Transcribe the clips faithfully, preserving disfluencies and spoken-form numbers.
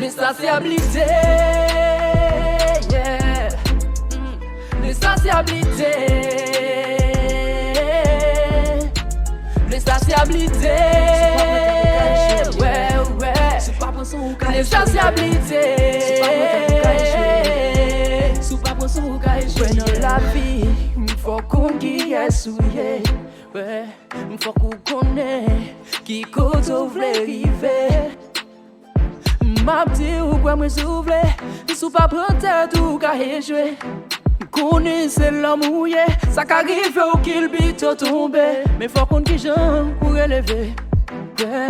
Lensasyabilite, yeah. Mm. Lensasyabilite. Lensasyabilite. Wè, wè. Lensasyabilite. Wè, nan lavi, fòk ou konn kiyès ou ye. Wè, fòk ou konnen ki kote ou vle rive. M ap di ou kwè mwen si w vle, si w pa pran tèt ou ka echwe. M konnen se lòm ou ye, sa ka rive w kilbite w tonbe. Men fò w konn kijan pou w releve. Yeah.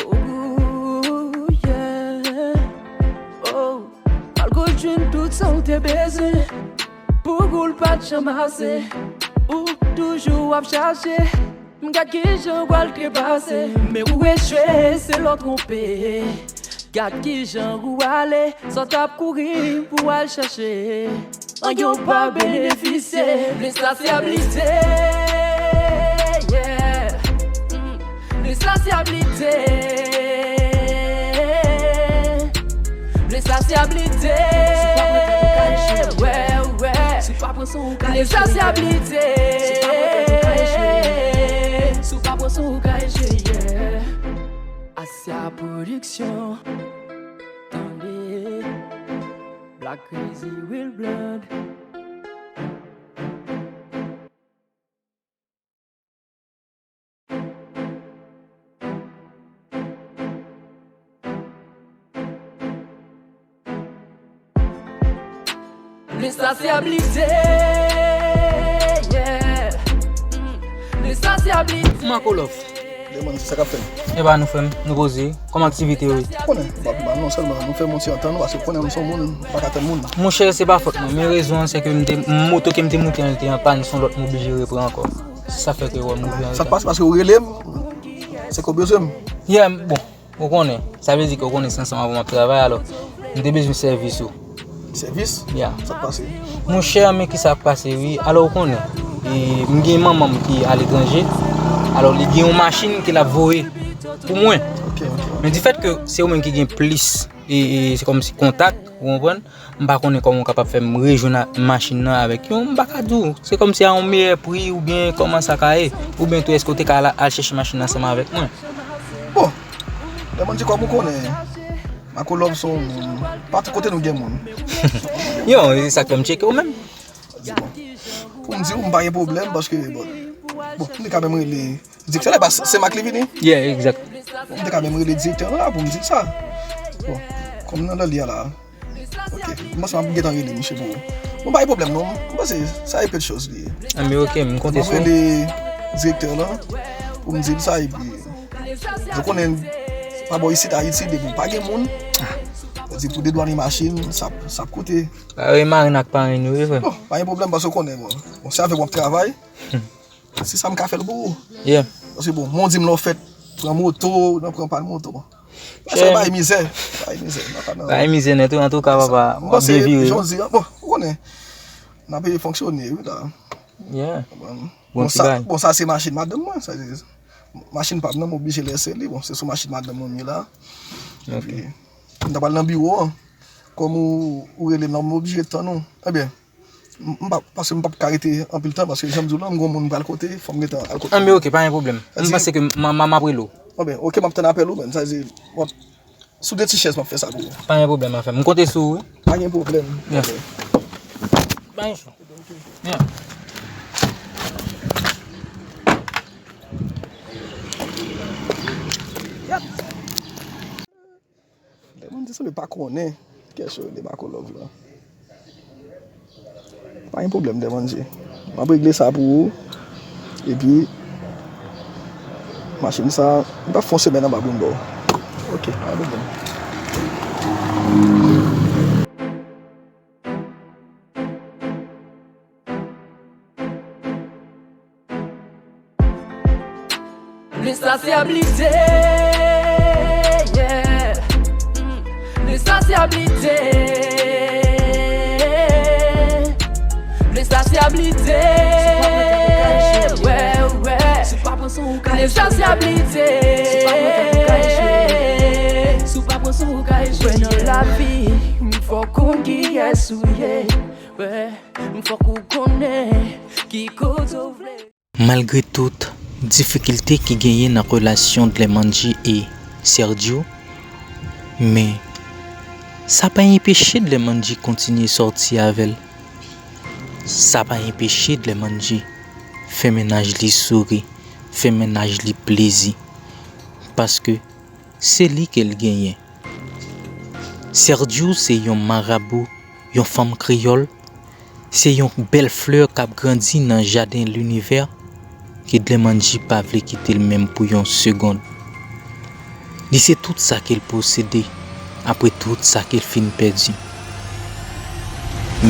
Oh, yeah. Oh. Malgre w jwenn tout sa w te bezwen, pou w pa t janm ase. Ou toujou ap chache. M gad kijan w pral trepase, men ou echwe, se lè w twonpe. Gad kijan ou ale, sa w t ap kouri pou w al chache. Anyen w pa benefisye, lensasyabilite, yeah. Mm, lensasyabilite. Lensasyabilite. Wè, wè. Lensasyabilite. Asya Production. Tande. Black Crazy Real Blood. Lensasyabilite, yeah. Mm. Lensasyabilite. Marco Love. Demann, sa k ap fèt? E pa nou, frè m, nou poze. Kòman aktivite yo ye? Konnen, m pa pi mal non, sèlman nou fè m yon ti antann, paske konnen m se yon moun, m pa ka tann moun. Monchè, se pa fòt mwen, men rezon an se ke m te, moto ke m te moute an, li te an pàn, se yon lòt m oblije repran ankò. Se sa fè ke w wè m ouvri an retan. Sa k pase, paske ou rele m, se ke w bezwen m. Yeah, bon, ou konnen, sa vle di ke ou konnen se ansanm avè w m ap travay, alò, m te bezwen sèvis ou. Sèvis? Ya. Sa k pase? Monchè, men ki sa k pase, wi. Alò, ou konnen, e, m gen manman m ki aletranje. Alò, li gen yon machin ke l ap voye pou mwen. Ok, ok. Men difèt ke se ou menm ki gen plis, e, e, se kòmsi kontak, ou konprann? M pa konnen kòman ou kapab fè m rejwenn a, machin nan avèk yo. M pa ka di w. Se kòmsi a yon meyè pri oubyen kòman sa ka ye. Oubyen tou, èske ou te ka al, al chèche machin nan ansanm avèk mwen? Bon, lè mwen di kòm ou konnen, Marco Love se yon moun. Patou kote nou gen moun. Yo, e sa k fè m tcheke w menm. Di bon. Pou m di w, m pa gen pwoblèm, paske, bon, bon, m te ka menm rele direktè la, paske se Marc li vini. Yeah, exact. Bon, m te ka menm rele direktè la pou m di l sa. Bon, kòm nan lè li a la. Ok, m panse m ap gentan rele misye pou ou. Bon, pa gen pwoblèm non. M panse sa e pèt choz li ye. Ah, men ok, m konte sou ou. M ap rele direktè la pou m di l sa, epi ou konnen, pa bò isit Ayiti, depi w pa gen moun, sa di pou dedwanye machin, sa, sa ap koute. Pa remare n ak parenn yo, wi, frè. Bon, pa gen pwoblèm, paske ou konnen, bon, bon, se avèk w ap travay. Si sa m ka fè l pou ou. Yeah. Paske, bon, men w di m lè w fèt pran moto, nan pran pa l moto. Sa bay mizè, bay mizè. Bay mizè nèt, wi, antouka, papa, w ap devire. Jan w di a, bon, ou konnen, n ap fonksyone, wi, la. Yeah. Bon, bon, sa, bon, sa se machin madanm mwen, sa se machin pa m nan, m oblije lese li. Bon, se sou machin madanm mwen m ye la. Ok. Epi, m ta pral nan biwo an. Kòm ou, ou rele m la, m oblije tann ou. Ebyen, m, m pa, paske m p ap ka rete anpil tan, paske jan m di w la, m gon moun m pral kote, fò m gentan al kote. Ah, men ok, pa gen pwoblèm. M panse ke m, m, m ap rele w. Bon, ben, ok, m ap tann apèl ou, men sa di, bon, sou de ti chèz m ap fè sa pou ou. Pa gen pwoblèm, afè m. M konte sou ou, wi. Pa gen pwoblèm. Yeah. Ok. Pa gen cho. Yeah. Yep. Lè moun di sa, yo pa konnen kiyès yo rele Marco Love la. Pa gen pwoblèm, Devanje. M ap regle sa pou ou. Epi, machin sa, m p ap fè yon semèn anba boun ba w. Ok, pa gen pwoblèm. Lensasyabilite, yeah. Mm. Lensasyabilite. Lensasyabilite. Wè, wè. Lensasyabilite. Ou konn kiyès ou ye, wè, fòk ou konnen ki kote w vle. Malgre tout difikilte ki genyen nan relasyon Dlemandji e Sergio, men sa pa enpeche Dlemandji kontinye sòti avè l. Sa pa enpeche Dlemandji fè mennaj li souri, fè mennaj li plezi, paske se li ke l genyen. Sergio se yon marabou, yon fanm kreyòl, se yon bèl flè k ap grandi nan jaden linivè ke Dlemandji pa vle kite l menm pou yon segonn. Li se tout sa ke l posede apre tout sa ke l fin pèdi.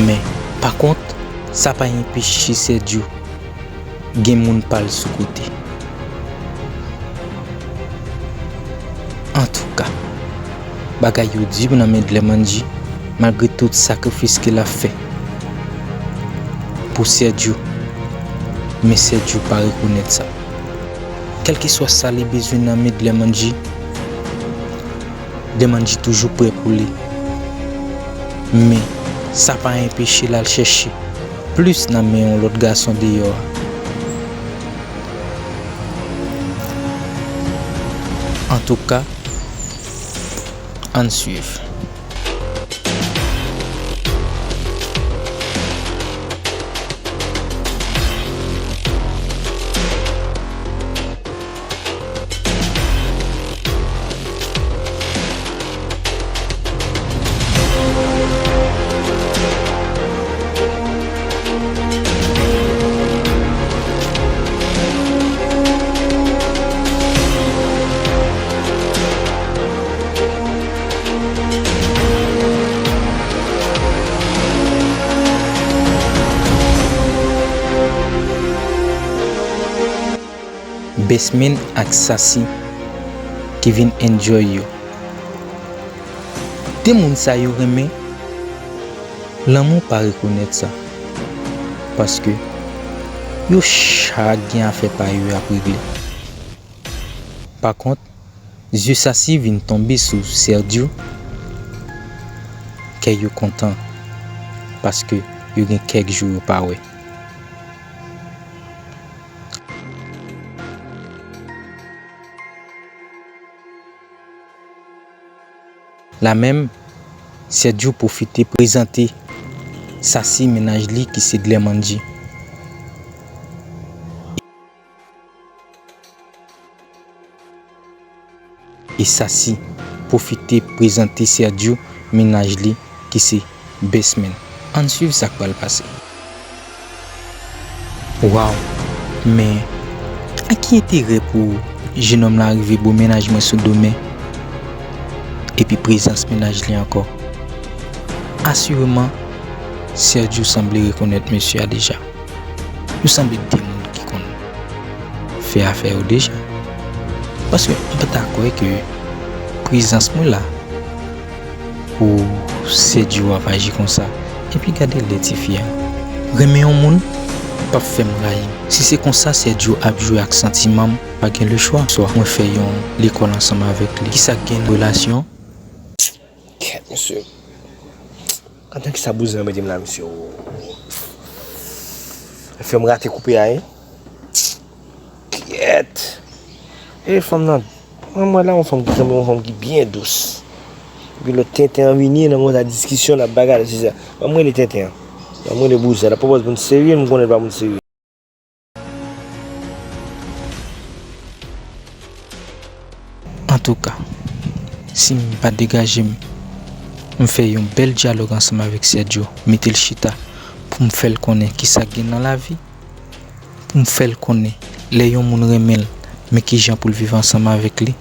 Men, pa kont, sa pa enpeche Sergio gen moun pa l sou kote. Antouka, bagay yo di nan men Dlemandji, malgre tout sakrifis ke l ap fè pou Sergio, men Sergio pa rekonèt sa. Kèlkeswa sa li bezwen nan men Dlemandji, Dlemandji toujou prè pou li. Men, sa pa enpeche l al chèche plis nan men yon lòt gason deyò a. Antouka, ann swiv. Besmen ak Sasi ki vin enjoy yo. De moun sa yo renmen, lanmou pa rekonèt sa. Paske yo chak gen afè pa yo y ap regle. Pa kont, zye Sasi vin tonbe sou Sergio, kè yo kontan, paske yo gen kèk jou yo pa wè. Lamenm, Sergio pwofite prezante Sasi mennaj li ki se Dlemandji. E Sasi pwofite prezante Sergio mennaj li ki se Besmen. Ann swiv sa k pral pase. Waw, men a ki enterè pou jenòm la rive bo mennaj mwen sou do men epi prezans mennaj li ankò? Asireman, Sergio sanble rekonèt mesye a deja. Yo sanble de moun ki konn fè afè yo deja. Paske m pa ta kwè ke prezans mwen la pou Sergio ap aji konsa. Epi gade lè tifi a. Renmen yon moun p ap fè m rayi m. Si se konsa Sergio ap jwe ak santiman m, pa gen lechwa. Swa mwen fè yon lekòl ansanm avèk li. Kisa k gen nan relasyon? Kèt, mesye. Antanke sa bouzen an mete m la, mesye. Fè m rate koupe a, wi. Kèt. E fanm nan, mwen, mwen la, yon fanm ki sanble yon fanm ki byen dous. Epi lòt tenten an vini, nan yon ta diskisyon, n ap bagay, se sa. Ban m rele tenten an. Ban m rele bouzen an. L ap pwopòz moun serye, m konnen l pa moun serye. Antouka, si m pa degaje m, m fè yon bèl dyalòg ansanm avèk Sergio, mete l chita pou m fè l konnen kisa k gen nan lavi, pou m fè l konnen lè yon moun renmen l, men kijan pou l viv ansanm avèk li.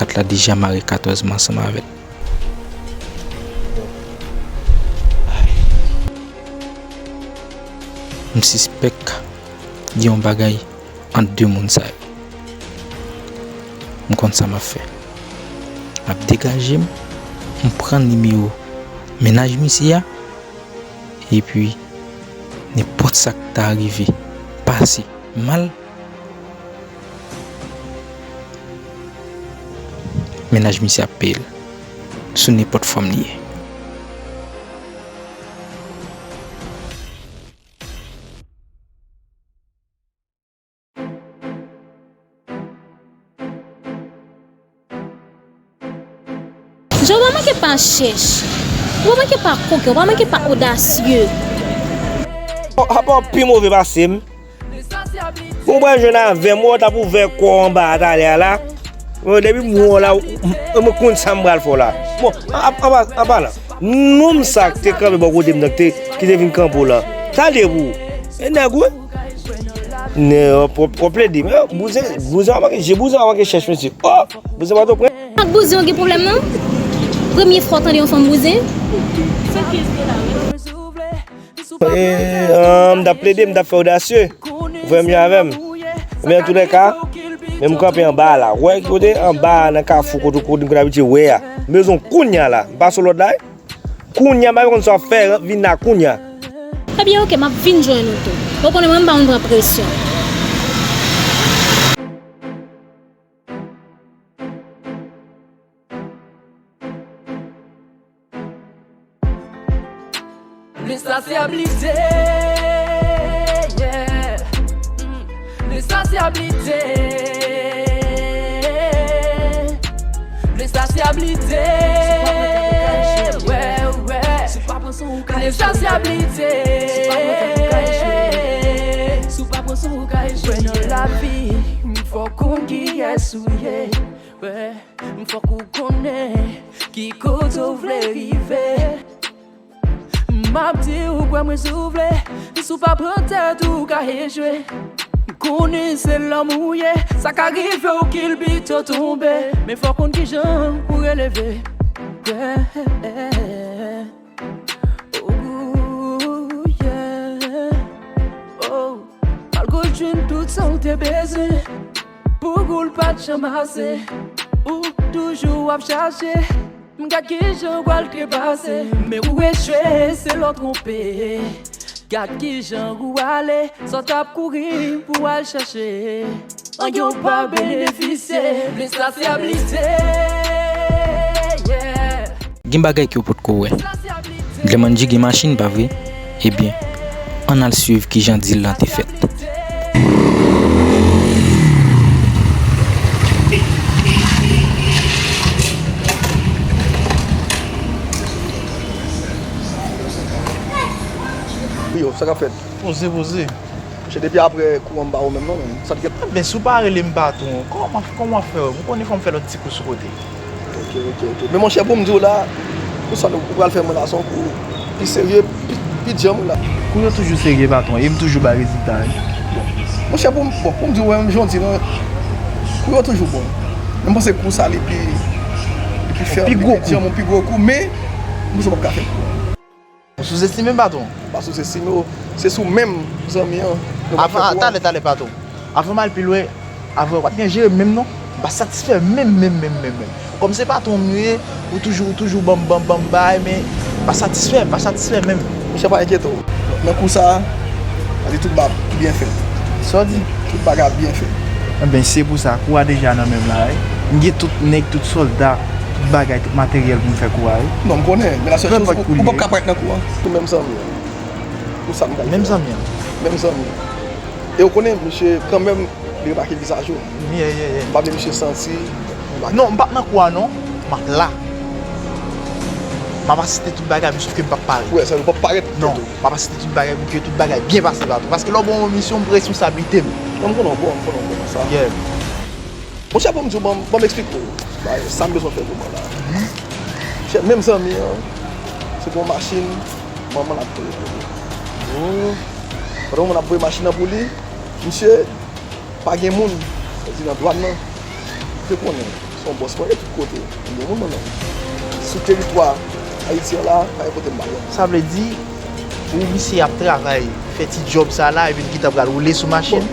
Kat la deja mare katòz mwa ansanm avè l. M sispèk gen yon bagay ant de moun sa yo. M konn sa m ap fè. M ap degaje m, m pran nimewo mennaj misye a, epi nenpòt sa k ta rive, pase mal, mennaj misye ap peye l. sou nenpòt fòm li ye. Jan w pa manke pa chèch, ou pa manke pa koken, ou pa manke pa odasye. Apa w pi move pase m? Bon, ou pral jwenn avè m, ou t ap ouvè kò w anba a talè a la. Bon, depi m wè w la, mwen konn sa m pral fè w la. Bon, an palan, nonm sa k te kanpe bò kote m nan, ki te vin kanpe w la, sa l te pou ou? E nèg ou? Nèg w ap plede. Bouzen, bouzen pa manke, je bouzen pa manke chèch mesye. Oh, bouzen pa t pran. Ak bouzen ou gen pwoblèm non? Premye fwa w tande yon fanm bouzen? E, m t ap plede, m t ap fè odasye. Ou fè m jan avè m. Men antoulèka, men m kanpe anba a la. Ou wè kote anba a nan kafou kote kote m konn abitye wè a. M bezwen w kounya la. M pase w lòd la wi. Kounya, m pa konn sa w ap fè, vin la kounya. Ebyen oke, m ap vin jwenn ou tou. Ou konnen mwen m pa konn pran presyon. L'insatiable idée, yeah. Mm. L'insatiable idée. L'insatiable idée, ouais, ouais. L'insatiable idée. Wè nan lavi, fòk konn kiyès ou ye. Wè. Fòk ou konnen ki kote w vle rive. M ap di ou kwè mwen si w vle, si w pa pran tèt ou ka echwe. M konnen se lòm ou ye, sa ka rive w kilbite w tonbe. Men fò w konn kijan pou w releve. Yeah. Oh, yeah. Oh. Malgre w jwenn tout sa w te bezwen, pou ou l pa t janm ase. Ou toujou ap chache, m gad kijan w al trepase. Men ou echwe, se lè w twonpe. Gad kijan ou ale, sa w t ap kouri pou w al chache. Anyen w pa benefisye, men sa se ablite. Yeah. Gen bagay ke w potko wè. Glèmandji gen machin, pa vre? Ebyen, ann al swiv kijan deal lan te fèt. Wi, sa k ap fèt? Poze, poze. Monchè, depi aprè kou an m pa wè w menm non, menm. Sa t gen? Enben, si w pa rele m patwon, kòman, kòman w ap fè wè m? Ou konnen fò m fè lòt ti kou sou kote. Ok, ok, ok. Men monchè, pou m di w la, kou sa nou, ou pral fè mwen la, se yon kou pi serye, pi, pi djanm wi la. Kou yo toujou serye, patwon, e m toujou bay rezilta wi. Monchè, pou m, bon, pou m di w, wè, m jan w di lan, kou yo toujou bon. Men m panse kou sa, li pi, li pi fèm, li pi djanm, yon pi gwo kou, men m panse w p ap ka fè kou an. Ou souzestime m, patwon. M pa souzestime w. Se sou menm zanmi an nou pral fè kou an. Talè, talè, patwon. Avan m al pi lwen, avan, ou pa t byen jere m menm non. M pa satisfè menm, menm, menm, menm, menm. Kòm se patwon m ou ye, ou toujou, ou toujou ban m, ban m, ban m bagay, men m pa satisfè, m pa satisfè menm. Monchè, pa enkyete w. Nan kou sa a, sa di tout bagay ap byen fèt. Sa w di? Tout bagay ap byen fèt. Enben, se pou sa, kou a deja nan men m la, wi. M gen tout nèg, tout sòlda, tout bagay, tout materyèl pou m fè kou a, wi. Non, m konnen, men la sèl choz, ou p ap ka parèt nan kou an. Ou menm zanmi an. Pou sa m ka di. Menm zanmi an. Menm zanmi an. E ou konnen, misye, kanmenm, li remake vizaj ou. Yeah, yeah, yeah. M pa vle misye santi. Non, m p ap nan kou a, non. M ap la. M ap asiste tout bagay, men sòf ke m p ap parèt. Wi, sa, ou p ap parèt. Non, m ap asiste tout bagay pou ke tout bagay byen pase patwon. Paske lè w ban mwen misyon, m pran responsablite m. Non, m konnen w bon, m konnen w bon nan sa. Yeah. Monchè, pou m di w, ban m, ban m eksplike w. Bagay, sa m bezwen fè pou mwen la. Monchè, menm zanmi an, se pou yon machin, manman l ap voye pou li. Oh. Pandan manman l ap voye machin nan pou li, misye, pa gen moun, sa di nan dwàn nan, ou te konnen, se yon bòs mwen ye tout kote, m gen moun mwen menm. Sou teritwa ayisyen an la, pa gen kote m pa ye. Sa vle di, ou misye ap travay, fè ti djòb sa la, epi l gentan pral woule sou machin?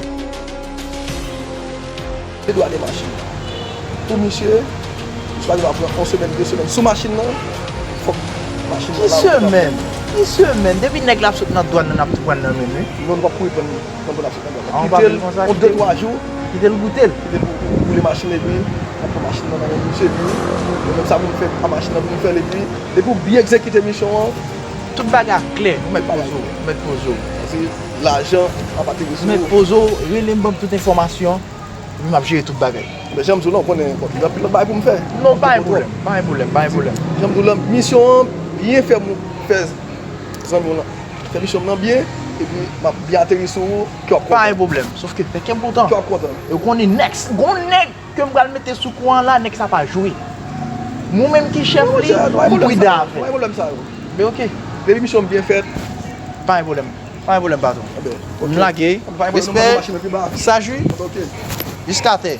Te dwa de machin. Pou misye, misye pa gen dwa pran yon semèn, de semèn sou machin nan, fòk machin nan la. Ki semèn? Ki semèn? Depi nèg la ap sot nan dwàn nan, n ap tout pran nan men l, wi. Non, nou p ap kouri pran l nan dwàn, n ap sot nan dwàn nan. Kite l yon de, twa jou. Kite l goute l. Kite l pou, pou, pou Machin epi, m ap pran machin nan nan men misye epi, mwen menm sa pou m fè a machin nan pou m fè l epi, depi w byen egzekite misyon an, tout bagay a klè, ou mèt poze w, ou mèt poze w. Paske lajan ap ateri sou ou. Ou mèt poze w, rele m, ban m tout enfòmasyon, epi m ap jere tout bagay. Men jan m di w la, ou konnen, bon, gen anpil lòt bagay pou m fè. Non, pa gen pwoblèm, pa gen pwoblèm, pa gen pwoblèm. Jan m di w la, misyon an byen fè m fè zanmi w lan. Fè misyon m nan byen, epi m ap byen ateri sou ou, kè w ap kontan. Pa gen pwoblèm, sofke fè kè m kontan. Kè w ap kontan. E w konnen nèg, gon nèg ke m pral mete sou kou an la, nèg sa pa jwe. Mwen menm ki chèf li, m prida avè l. Pa gen pwoblèm sa yo. Men oke. Depi misyon m byen fèt. Pa gen pwoblèm. Pa gen pwoblèm, patwon. Enben, oke. M lage. Respè. Saji. Oke. Jiskatè.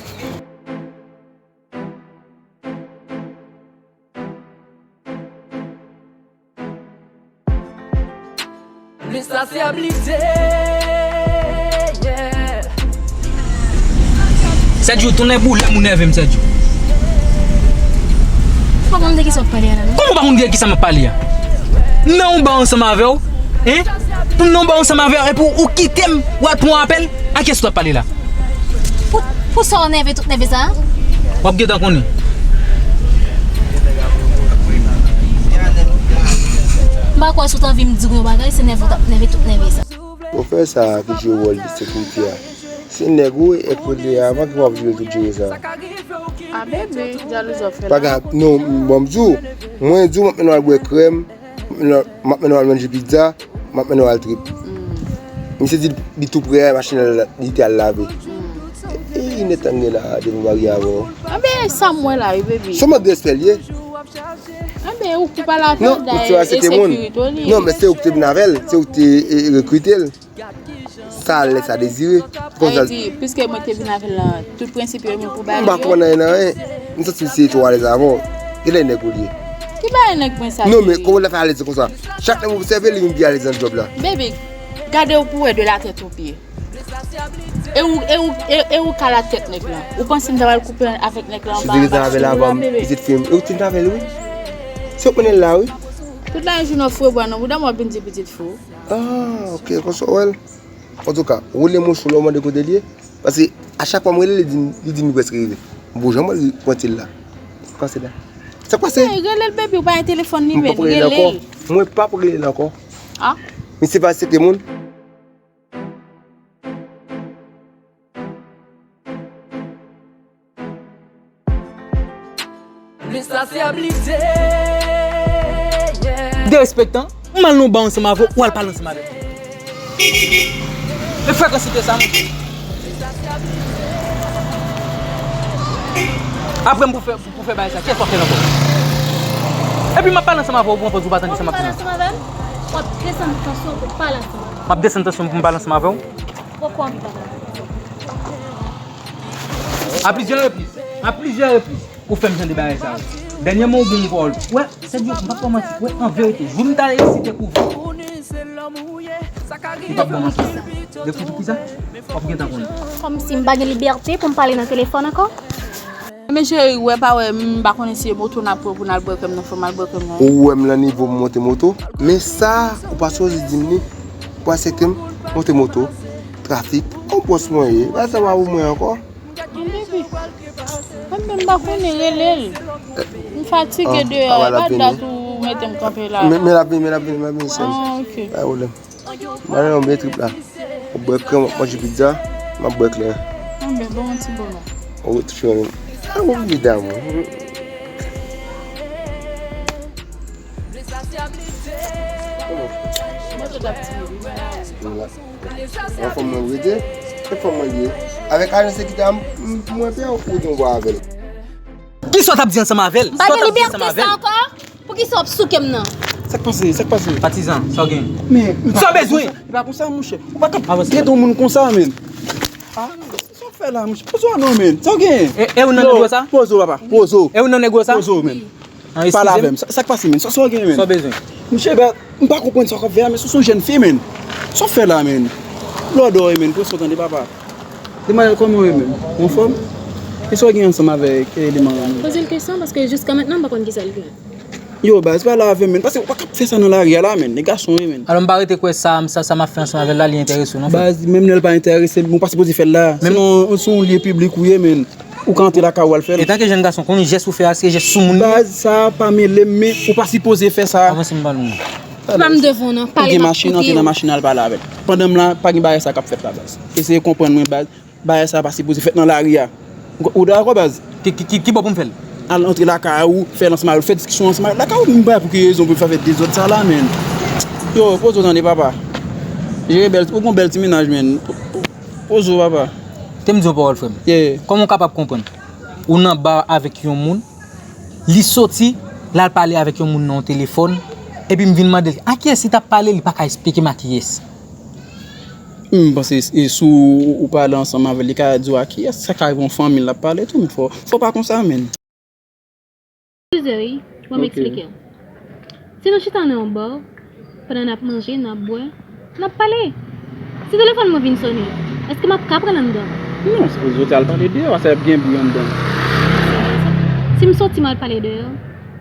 Sèdjou, tonnè boule m, ou nève m, Sèdjou. Ou pa konn de kisa w ap pale a la, non? Kòman ou pa konn de kisa m ap pale a? M nan yon ba ansanm avè w, en? Pou m nan yon ba ansanm avè w, epi w kite m, w al pran yon apèl? A kiyès ou t ap pale la? Pou, pou sa w nève tout nève sa a? W ap gentan konnen. M pa kwè si w t anvi m di w yon bagay, se nève w t ap nève tout nève sa. Chofè sa a ki jwe wòl de sekirite a, se nèg ou ye, èk kote a, avan ki w ap jwe tout jere sa a. A bebe, jalouzi w ap fè la. Pa gen, non, bon, m di w, mwen di w m ap mennen w al bwè krèm, m ap mennen w al manje pizza, m ap mennen w al trip. Misye di li tou prè a, machin nan li te al lave. E, e, nèt an gen la devan barye avè w. Anben, sa m wè la, wi, baby. Se yon mank de respè l ye. Anben, ou k pale avè l, dayè, e sekirite w li ye. Non, men se ou ki te vin avè l, se ou ki te, e, rekrite l. Sa lè sa dezire. Sa vle di, piske mwen te vin avè l lan, tout prensip yo, mwen pou ba li yo. M pa konprann anyen nan anyen. M santi misye twò alèz avè w. Genlè nèg ou li ye. Ki bagay nèg mwen sa? Non, men kòman l ap fè alèz konsa? Chak lè m obsève li, m pi alèz nan djòb la. Baby, gade w pou wè de la tèt o pye. E ou, e ou, e, e ou ka la tèt nèg lan. Ou panse m ta pral koupe avèk nèg lan anba, anba ti moun la, bebe? Pitit fi m. E ou te vin avè l, wi. Se ou k mennen l la, wi. Tout la jounen w foure bwa nan bouda m, w ap vin di pitit fi w. Ah, ok, konsa w wè l. Antouka, woule mouch ou la, w mande kote l ye. Paske a chak fwa m rele l, li di m, li di m li prèske rive. M poko janm wè l rantre la. Sa k pase la? Sa k pase? Hey, rele l, baby, ou pa gen telefòn li, men. Rele l. Mwen p ap rele l ankò. Ah? Misye pa respekte moun. Derespektan, m al nan yon ba ansanm avè w, ou al pale ansanm avè m. E frekansite sa, monchè. Apre m pou fè, pou fè bagay sa, kiyès w ap fè l ankò? Epi m ap pale ansanm avè w, ou pran pòz ou pa tande sa m ap di w. W ap desann tansyon pou pale ansanm avè m. M ap desann tansyon pou m pale ansanm avè w. Poko anvi pale avè w. A plizyè repriz, a plizyè repriz, ou fè m tande bagay sa yo. Dènyèman, ou bon pawòl. Wè, Sèdjou, m p ap ba w manti. Wè, an verite, jou m ta esite kouvri, ou p ap ban m manti. Depi pou kisa? W ap gentan konnen. Kòmsi m pa gen libète pou m pale nan telefòn ankò? Men cheri, wè pa wè, m pa konnen si e moto n ap pran pou n al bwè krèm nan, fò m al bwè krèm nan. Ou wè m nan nivo m monte moto, men sa, ou pa sipoze di m li. Ou pa aksepte m monte moto, trafik, yon bòs mwen ye, bagay sa pa pou mwen ankò. Baby, mwen menm m pa konnen, rele l. M fatige deyò a, e pa dat ou mete m kanpe la. Men, men l ap vini, men l ap vini, men l ap vini, sè m. Ah, ok. Pa gen pwoblèm. M ale nan yon bèl trip la. M ap bwè krèm, m ap manje pizza, m ap bwè kleren. Anben, bon, ti bonè. Ou tou fè menm. A, ou vide damou. Mwen tout ap tire. Anfòm mwen rete, anfòm mwen ye. Avèk ajan sekirite a, m, m, mwen pè ou gen yon vwa avè l. Kisa w t ap di ansanm avè l? M pa gen libète sa ankò? Poukisa w ap souke m nan? Sa k pase? Sa k pase? Patizan, sa w gen? Men, sa w bezwen? E pa konsa, monchè. Ou pa ka trete yon moun konsa, men. Ah, sa w fè la, monchè? Poze w non, men. Sa w gen? E, e ou nan nèg sa? Poze w, papa. Poze w. E ou nan nèg sa? Poze w, men. Pale avè m. Sa, sa k pase, men? Sa, sa w gen, men? Sa w bezwen? Monchè, ba, m pa konprann sa w ap fè a, men. Sou, sou jèn fi, men. Sa w fè la, men? Lòdò, men. Pran swen w tande, papa. Demwazèl, kòman w ye menm? Ou anfòm? Kisa w gen ansanm avèk eleman an? Poze l kesyon, paske jiska mentnan, m pa konn kisa l gen. Yo, baz, pa la avè m, men. Paske w pa ka ap fè sa nan lari a la, men. Nèg gason w ye, men. Alò, m pa rete kwè sa, sa, sa m ap fè ansanm avè l la, li enterese w, non, frè? Baz, menm lè l pa enterese m, bon, paske poze fè l la. Sinon, se yon lye piblik ou ye, men. Ou ka antre lakay ou al fè l. Etanke jèn gason, konn jès ou fè a, se jès soumoun li ye. Baz, sa pa mele m, men ou pa sipoze fè sa. Avanse m pale w non. Se pa m devan w non, pale m ap koute w. Ou gen machin, antre nan machin al pale avè l. Pandan m la, pa gen bagay sa k ap fèt la, baz. Eseye konprann mwen, baz. Bagay sa pa sipoze fèt nan lari a. Ou, ou dakò, baz? Ki, ki, ki, ki bò pou m fè l? Al antre lakay ou, fè l ansanm avè l, fè diskisyon ansanm avè l. Lakay ou, m pa wè pou ki rezon pou l fè, fè dezòd sa la, menn. Yo, poze w tande, papa. Jere bèl, ou gon bèl ti mennaj, menn. Poze w, papa. Te m di yon pawòl, frè m. Yeah. Kòman w kapab konprann? Ou nan ba avèk yon moun, li soti, l al pale avèk yon moun nan yon telefòn, epi m vin mande l a kiyès li t ap pale, li pa ka esplike m a kiyès. M panse e si w pale ansanm avè l, li ka di w a kiyès, sa ka rive yon fanmi l ap pale tou, men fò, fò pa konsa, menn. Eskize wi, ban m eksplike w. Si nou chita nan yon ba, pandan n ap manje, n ap bwè, n ap pale. Si telefòn mwen vin sonnen, èske m ap ka pran l anndan? Non, se pou di w te al pale deyò, paske ap gen bri anndan. Si m soti m al pale deyò,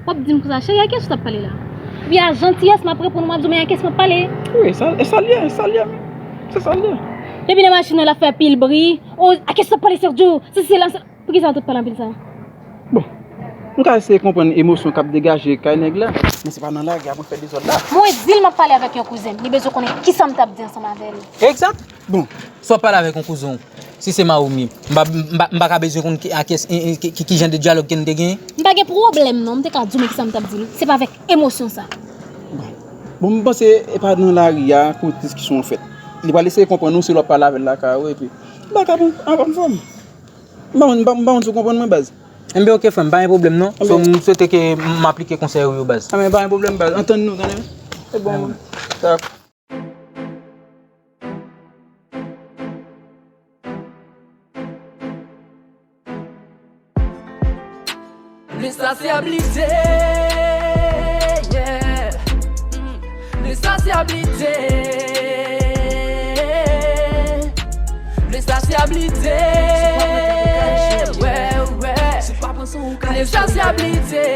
w ap di m konsa, cheri, a kiyès ou t ap pale la? Epi a jantiyès m ap reponn ou, m ap di w, men a kiyès m ap pale? Wi, sa, e sa l ye, e sa l ye, men. Se sa l ye. Depi nan machin nan, l ap fè pil bri. O, a kiyès w t ap pale, Sergio? Se, se la, se, poukisa w tout pale anpil sa? Bon, m ka eseye konprann emosyon k ap degaje kay nèg la, men se pa nan lari a pou l fè dezòd la. Mwen di l m ap pale avèk yon kouzen m, li bezwen konnen kisa m t ap di ansanm avè l. Egzak. Bon, si w ap pale avèk yon kouzen w, si se Mawomi, m pa, m pa, m pa ka bezwen konn ki, a kiyès, e, e, ki, ki, ki jan de dyalòg ke n te genyen? M pa gen pwoblèm non, m te ka di w men kisa m t ap di l. Se pa avèk emosyon sa. Bon, bon, m panse e pa nan lari a pou diskisyon an fèt. Li pral eseye konprann ou si l w ap pale avè l lakay ou, epi m pa ka pran anfòm. M pa konn, m pa, m pa konn si w konprann mwen, baz. Enben, oke, frè m, pa gen pwoblèm non. So, m swete ke m aplike konsèy ou yo, baz. Enben, pa gen pwoblèm, baz. Antann nou, tande. Se bon. Dakò. Lè sa se ap lite, yeah. Lè sa se ap lite. Lè sa se ap lite. Wè, wè. Lè sa se ap lite.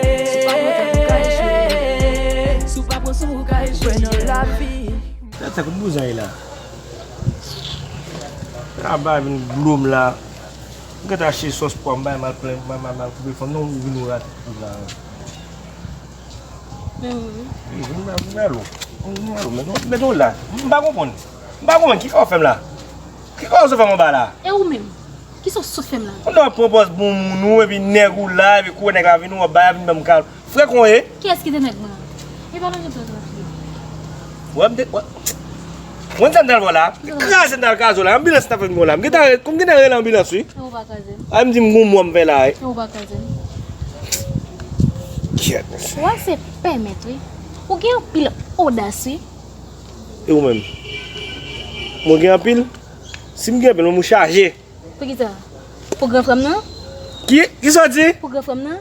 Wè nan lavi. Sa, sa kout bouzay la. Travay vin dlo m la. M gentan achte sòs pwa, m bay mal plen, mal, mal, mal koupe fanm nan, ou vin ou rate tout la. Wi, m ba, m ba lou. M ba lou, men non, men non la. M pa konprann. M pa konprann, ki sa w fè m la? Ki sa w fè m anba la? E ou menm? Ki sa w sot fè m la? Ou nan pran pòz bon moun ou, epi nèg ou la, epi kou nèg la vin, ou ap bay, ap vin ban m kal. Frè kon ye? Kiyès ki te nèg mwen an? E pa nan reprezante. Wè m te, wè. Mwen sa m t al wè la. Kraze m t al kraze w la. Anbilans ta fè m wè la. M gentan, m gentan rele anbilans wi. E ou pa kraze m. A m di m gon mò m fè la wi. E ou pa kraze m. Kyèt. Ou ase pèmèt wi. Ou gen anpil odas wi. E ou menm? Mwen gen anpil? Si m gen anpil, men mwen chaje. Poukisa? Pou gran frè m nan? Ki, ki sa w di? Pou gran frè m nan?